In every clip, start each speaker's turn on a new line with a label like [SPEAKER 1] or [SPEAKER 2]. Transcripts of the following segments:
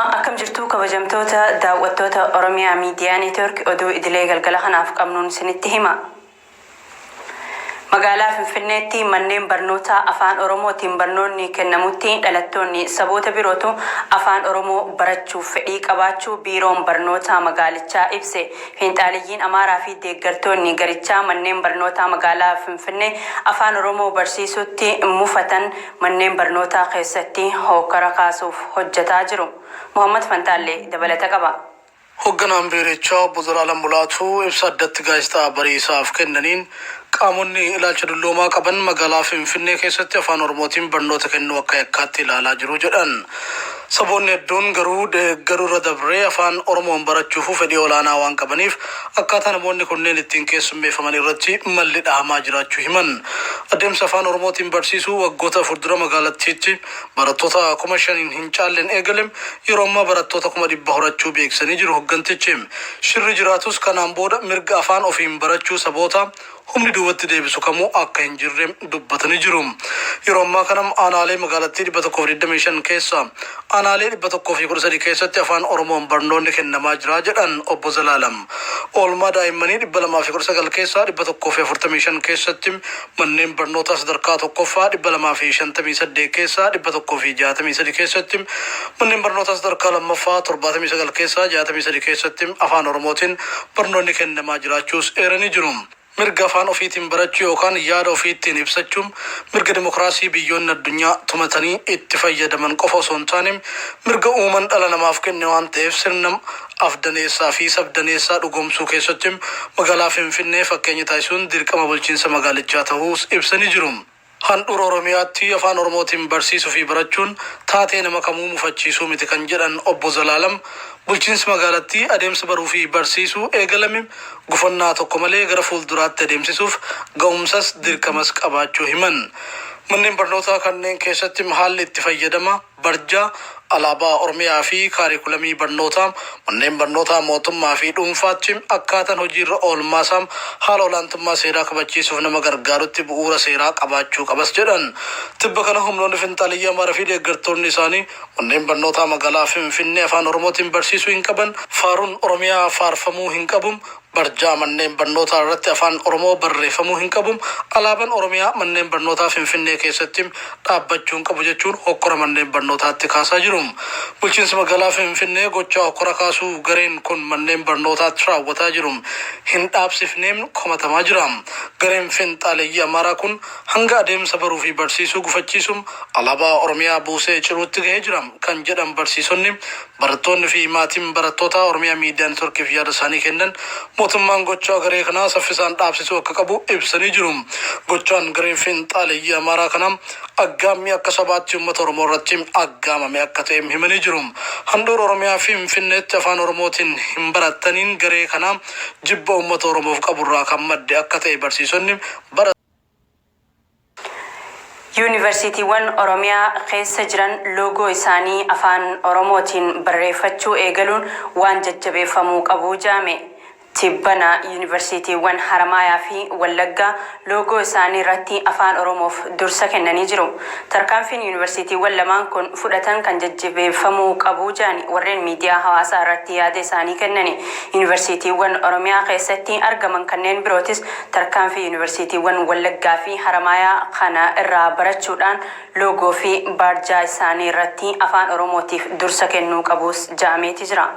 [SPEAKER 1] Ashama akkam jirtu kabajamtoota daawwattoota Oromiyaa Miidiyaa Neetwoork oduu idilee galgala kanaaf qabnuun isinitti hima. Magaalaa Finfinneetti manneen barnootaa Afaan Oromootiin barnoonni kennamutti dhalattoonni saboota birootu Afaan Oromoo barachuuf fedhii qabaachuu Biiroon Barnootaa magaalichaa ibse. Fiinxaaleyyiin Amaaraa fi deeggartoonni garichaa manneen barnootaa magaalaa Finfinnee Afaan Oromoo barsiisuutti mufatan manneen barnootaa keessatti hookkara kaasuuf hojjetaa jiru. Mohaammad Fantaallee dabalata qaba.
[SPEAKER 2] Hogganaan biirichaa Obbo Zalaalam Mulaatuu ibsa addatti Gaazexaa Bariisaaf kennaniin, qaamonni ilaalcha dulloomaa qaban magaalaa Finfinnee keessatti Afaan Oromootiin barnoota kennuu akka yakkaatti ilaalaa jiru jedhan. Saboonni hedduun garuu deeggaruurra dabree Afaan Oromoon barachuufuu fedhii olaanaa waan qabaniif akkaataa namoonni kunneen ittiin keessummeeffaman irratti malli dhahamaa jiraachuu himan. Adeemsa Afaan Oromootiin barsiisuu waggoota 4 dura magaalattiitti barattoota 5,000n hin caalleen eegale yeroo ammaa barattoota 100,000 horachuu beeksisanii jiru hoggantichi. Shirri jiraatus kanaan booda mirga afaan ofiin barachuu sabootaa humni duubatti deebisu kamuu akka hin jirre dubbatanii jiru. Yeroo ammaa kana aanaalee magaalattii 125 keessaa aanaalee 113 keessatti Afaan Oromoon barnoonni kennamaa jira jedhan Obbo Zalaalam. Oolmaa daa'immanii 219 keessaa 145 keessatti manneen barnootaa sadarkaa 1ffaa 258 keessaa 163 keessatti, manneen barnootaa sadarkaa 2ffaa 79 keessaa 63 keessatti Afaan Oromootiin barnoonni kennamaa jiraachuus eeranii jiru. Mirga afaan ofiitiin barachuu yookaan yaada ofii ittiin ibsachuu mirga dimokiraasii biyyoonni addunyaa tumatanii itti fayyadaman qofa osoo hin taane mirga uuman dhala namaaf kenne waan ta'eef sirna afdaneessaa fi sabdaneessaa dhugoomsuu keessatti magaalaa Finfinnee fakkeenya taasisuun dirqama bulchiinsa magaalichaa tahuus ibsanii jiru. Handhuura Oromiyaatti Afaan Oromootiin barsiisuu fi barachuun taatee nama kamuu mufachiisuu miti kan jedhan Obbo Zalaalam, bulchiinsi magaalattii adeemsa baruu fi barsiisuu eegalame gufannaa tokko malee gara fuulduraatti adeemsisuuf ga'umsas dirqamas qabaachuu himan. Manneen barnootaa kanneen keessatti haalli itti fayyadama barjaa, alaabaa Oromiyaa fi kaarikulamii barnootaa manneen barnootaa mootummaa fi dhuunfaatti akkaataan hojiirra oolmaasaa haala olaantummaa seeraa kabachiisuuf nama gargaarutti bu'uura seeraa qabaachuu qabas jedhan. Tibba kana humnoonni finxaaleyyii Amaaraa fi deeggartoonni isaanii manneen barnootaa magaalaa Finfinnee Afaan Oromootiin barsiisuu hin qaban, faaruun Oromiyaa faarfamuu hin qabu, Barjaa manneen barnootaa irratti Afaan Oromoo barreeffamuu hin qabu, Alaaban Oromiyaa manneen barnootaa Finfinnee keessatti dhaabbachuu hin qabu jechuun hokkora manneen barnootaatti kaasaa jiru. Bulchiinsi magaalaa Finfinnee gochaa hokkora kaasuu gareen kun manneen barnootaatti raawwataa jiru hin dhaabsifneen komatamaa jira. Gareen finxaaleyyii Amaaraa kun hanga adeemsa baruu fi barsiisuu gufachiisuun alaabaa Oromiyaa buusee ciruutti gahee jira kan jedhan barsiisonni, Barattoonni fi maatiin barattootaa Oromiyaa Miidiyaa Networkiif yaada isaanii kennan mootummaan gochaa garee kanaa saffisaan dhaabsisuu akka qabu ibsanii jiru. Gochaan garee finxaaleyyii Amaaraa kanaa aggaammii akka sabaatti uummata Oromoo irratti aggaamame akka ta'e himanii jiru. Handhuura Oromiyaa Finfinneetti Afaan Oromootiin hin barattaniin garee kanaa jibba uummata Oromoof qaburraa kan madde akka ta'e barsiisonni, bara.
[SPEAKER 1] Yuunivarsiitiiwwan Oromiyaa keessa jiran loogoo isaanii Afaan Oromootiin barreeffachuu eegaluun waan jajjabeeffamuu qabu ja'ame. Tibbana Yuunivarsiitiiwwan Haramaayaa fi Wallaggaa loogoo isaanii irratti Afaan Oromoof dursa kennanii jiru. Tarkaanfiin Yuunivarsiitiiwwan lamaan kun fudhatan kan jajjabeeffamuu qabu ja'ani warreen miidiyaa hawaasaa irratti yaada isaanii kennani. Yuunivarsiitiiwwan Oromiyaa keessatti argaman kanneen birootis Tarkaanfii Yuunivarsiitiiwwan Wallaggaa fi Haramaayaa kana irraa barachuudhaan loogoo fi baarjaa isaanii irratti Afaan Oromootiif dursa kennuu qabuus ja'ameeti jira.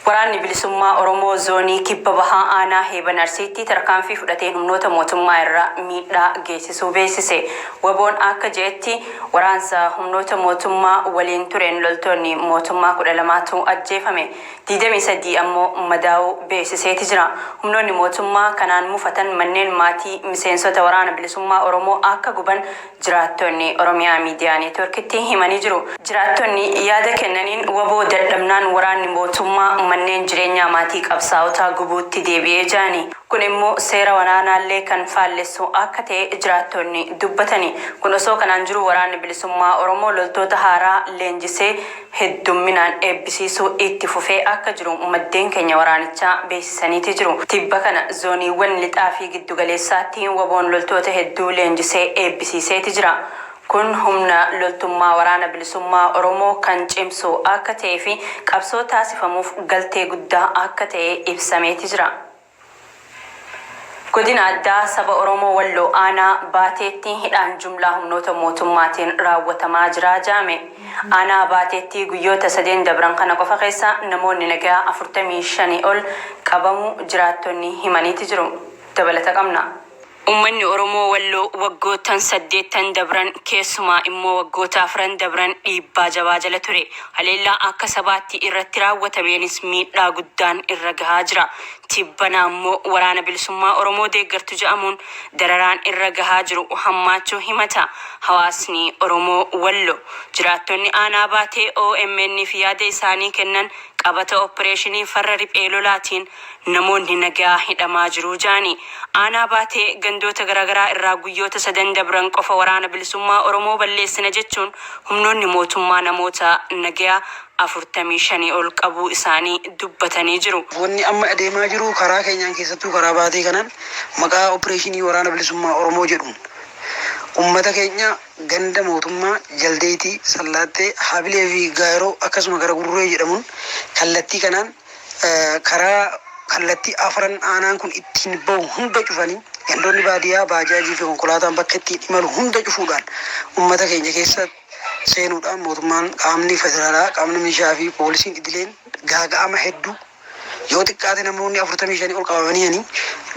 [SPEAKER 1] Waraanni Bilisummaa Oromoo Zoonii Kibba Bahaa Aanaa Heeban Arsiitti tarkaanfii fudhateen humnoota mootummaa irra miidhaa geessisuu beeksise. Wbo'n akka je'etti waraansa humnoota mootummaa waliin tureen loltoonni mootummaa 12tu ajjeefame. 23 ammoo madaa'uu beeksiseeti jira. Humnoonni mootummaa kanaan mufatan manneen maatii miseensota Waraana Bilisummaa Oromoo akka guban jiraattonni Oromiyaa Miidiyaa Neetworkitti himanii jiru. Jiraattonni yaada kennaniin wbo dadhabnaan waraanni mootummaa manneen jireenyaa maatii qabsaa'otaa gubuutti deebi'ee ja'ani. Kun immoo seera waraanaallee kan faallessu akka ta'e jiraattonni dubbatani. Kun osoo kanaan jiruu Waraanni Bilisummaa Oromoo loltoota haaraa leenjisee heddumminaan eebbisiisuu itti fufee akka jiru maddeen keenya waraanichaa beeksisaniiti jiru. Tibba kana zooniiwwan lixaa fi giddu galeessaatti wbo'n loltoota hedduu leenjisee eebbisiiseeti jira. Kun humna loltummaa Waraana Bilisummaa Oromoo kan cimsu akka ta'ee fi qabsoo taasifamuuf galtee guddaa akka ta'e ibsameeti jira. Godina Addaa Saba Oromoo Walloo Aanaa Baateetti hidhaan jumlaa humnoota mootummaatiin raawwatamaa jira ja'ame. Aanaa Baateetti guyyoota sadeen dabran kana qofa keessa namoonni nagayaa 45 ol qabamuu jiraattonni himaniiti jiru. Dabalata qabna. Ummanni Oromoo Walloo waggoottan saddeettan dabran keessumaa immoo waggoota afran dabran dhiibbaa jabaa jala ture. Haleellaa akka sabaatti irratti raawwatameenis miidhaa guddaan irra gahaa jira. Tibbana ammoo Waraana Bilisummaa Oromoo deeggartu ja'amuun dararaan irra gahaa jiru hammaachuu himata hawaasni Oromoo Walloo. Jiraattonni Aanaa Baatee OMN'f yaada isaanii kennan qabata oppireeshinii farra riphee lolaatiin namoonni nagayaa hidhamaa jiru ja'ani. Aanaa Baatee gandoota garaagaraa irraa guyyoota sadan dabran qofa Waraana Bilisummaa Oromoo balleessina jechuun humnoonni mootummaa namoota nagayaa 45 ol qabuu isaanii dubbatanii jiru.
[SPEAKER 3] Wanni amma adeemaa jiru karaa keenyaan keessattuu karaa Baatee kanaan maqaa Oppireeshinii Waraana Bilisummaa Oromoo jedhuun ummata keenya ganda mootummaa Jaldeetii, Sallaattee, Habilee fi Gaayiroo akkasuma gara Gurree jedhamuun kallattii kanaan karaa kallattii afran aanaan kun ittiin bahu hunda cufanii gandoonni baadiyaa baajaajii fi konkolaataan bakka ittiin imalu hunda cufuudhaan ummata keenya keessa seenuudhaan mootummaan qaamni federaalaa qaamni milishaa fi poolisiin idileen gaaga'ama hedduu yoo xiqqaate namoonni 45 ol qabamanii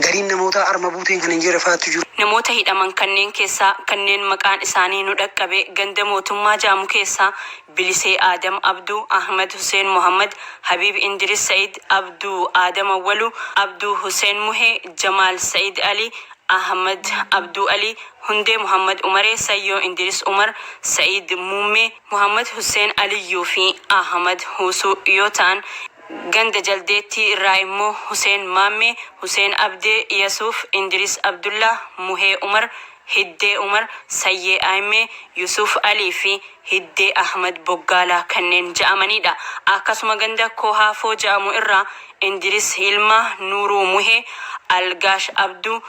[SPEAKER 3] gariin namoota arma buuteen kan hin jirre fa'aatu jiru.
[SPEAKER 1] Namoota hidhaman kanneen keessaa kanneen maqaan isaanii nu dhaqqabe ganda mootummaa ja'amu keessaa Bilisee Aadam Abduu, Ahmad Huseen Mohammad, Habiib Indiris Sa'id, Abduu Aadam Awwaluu, Abduu Huseen Muhee, Jamaal Sa'id Ali, Ahmad Abduu Ali, Hundee Muhammad Umaree, Sayyoo Indiris Umar, Sa'id Muummee, Muhammad Husseen Aliyyuu fi Ahmad Huusuu yoo ta'an, ganda Jaldeettii irraa immoo Huseen Maammee, Huseen Abdee, Yasuuf Indiris Abdullaah, Muhee Umar, Hiddee Umar, Sayyee Ayimmee, Yusuuf Alii fi Hiddee Ahmad Boggaalaa kanneen ja'amaniidha. Akkasuma ganda Koohaafoo ja'amu irraa Indiris Hilmaa, Nuuruu Muhee, Algaash Abduu,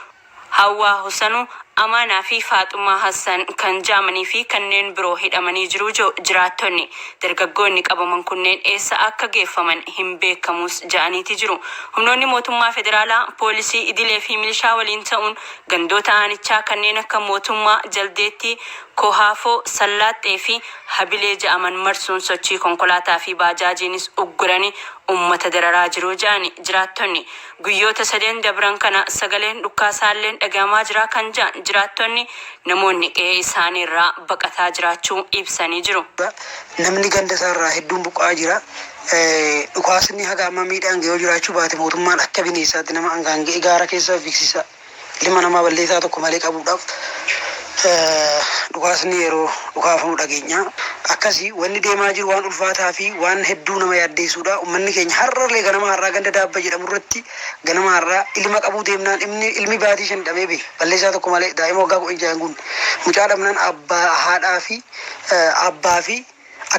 [SPEAKER 1] Hawwaa Husanuu, Amaanaa fi Faaxumaa Hassan kan ja'amanii fi kanneen biroo hidhamanii jiru je'u jiraattonni. Dargaggoonni qabaman kunneen eessa akka geeffaman hin beekamus ja'aniiti jiru. Humnoonni mootummaa federaalaa, poolisii idilee fi milishaa waliin ta'uun gandoota aanichaa kanneen akka Mootummaa, Jaldeettii, Kohaafoo, Sallaaxxee fi Habilee ja'aman marsuun sochii konkolaataa fi baajaajiinis ugguranii ummata dararaa jiru ja'ani jiraattonni. Guyyoota sadeen dabran kana sagaleen dhukkaasaalleen dhagahamaa jira kan ja'an jiraattonni, namoonni qe'ee isaaniirraa baqataa jiraachuu ibsanii jiru.
[SPEAKER 3] Namni ganda isaarraa hedduun buqqa'aa jira. Dhukaasni haga ammaa miidhaan ga'ee yoo jiraachuu baate mootummaan akka bineensaatti nama angaanga'ee gaara keessa fiigsisa. Ilma namaa balleessaa tokko malee qabuudhaaf dhukaasni yeroo dhukaafamu dhageenya. Akkasi wanni deemaa jiru waan ulfaataa fi waan hedduu nama yaaddeessuudha. Ummanni keenya har'allee ganama har'aa ganda Daabba jedhamu irratti ganama har'aa ilma qabuu deemnaan ilmi, ilmi baatii 5 dhabee bahe. Balleessaa tokko malee daa'ima waggaa 16 hin guunne. Mucaa dhabnaan abbaa, haadhaa fi abbaa fi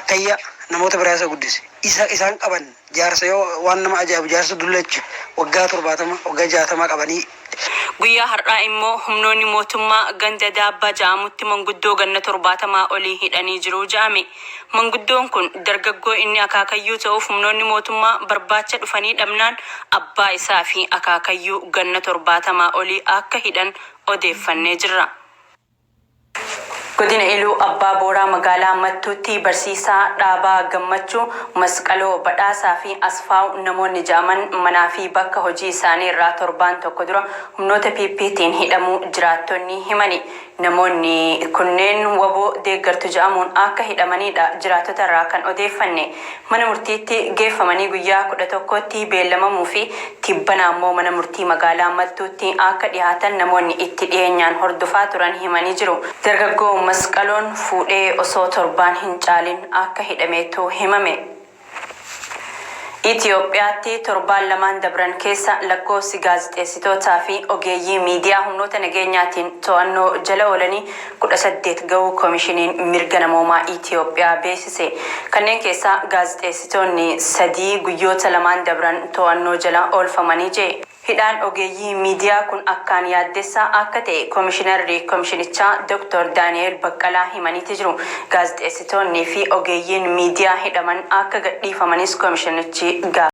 [SPEAKER 3] akkayya namoota biraa isa guddise. Isa isaan qaban jaarsa yoo waan nama ajaa'ibu jaarsa dullacha waggaa 70 waggaa 60 qabanii.
[SPEAKER 1] Guyyaa har'aa immoo humnoonni mootummaa ganda Daabbaa ja'amutti manguddoo ganna 70 olii hidhanii jiru ja'ame. Manguddoon kun dargaggoo inni akaakayyuu ta'uuf humnoonni mootummaa barbaacha dhufanii dhabnaan abbaa isaa fi akaakayyuu ganna 70 olii akka hidhan odeeffannee jirra. Godina Iluu Abbaa Booraa magaalaa Mattuutti barsiisaa Dhaabaa Gammachuu, Masqaloo Badhaasaa fi Asfaaw namoonni ja'aman manaa fi bakka hojii isaanii irraa torbaan tokko dura humnoota PPtiin hidhamuu jiraattonni himani. Namoonni kunneen wbo deeggartu ja'amuun akka hidhamaniidha jiraattota irraa kan odeeffanne. Mana murtiitti geeffamanii guyyaa 11tti beellamamuu fi tibbana ammoo mana murtii magaalaa Mattuutti akka dhihaatan namoonni itti dhiyeenyaan hordofaa turan himanii jiru. Dargaggoo Masqaloon fuudhee osoo torbaan hin caalin akka hidhameetu himame. Itiyoophiyaatti torbaan lamaan dabran keessa lakkoofsi gaazexeessitootaa fi ogeeyyii miidiyaa humnoota nageenyaatiin to'annoo jala oolanii 18 ga'uu Komishiniin Mirga Namoomaa Itiyoophiyaa beeksise. Kanneen keessaa gaazexeessitoonni 3 guyyoota lamaan dabran to'annoo jala oolfamanii jee. Hidhaan ogeeyyii miidiyaa kun akkaan yaaddessaa akka ta'e Komishinarri Komishinichaa Dr. Daani'eel Baqqalaa himaniiti jiru. Gaazexeessitoonni fi ogeeyyiin miidiyaa hidhaman akka gadhiifamanis komishinichi gaafate.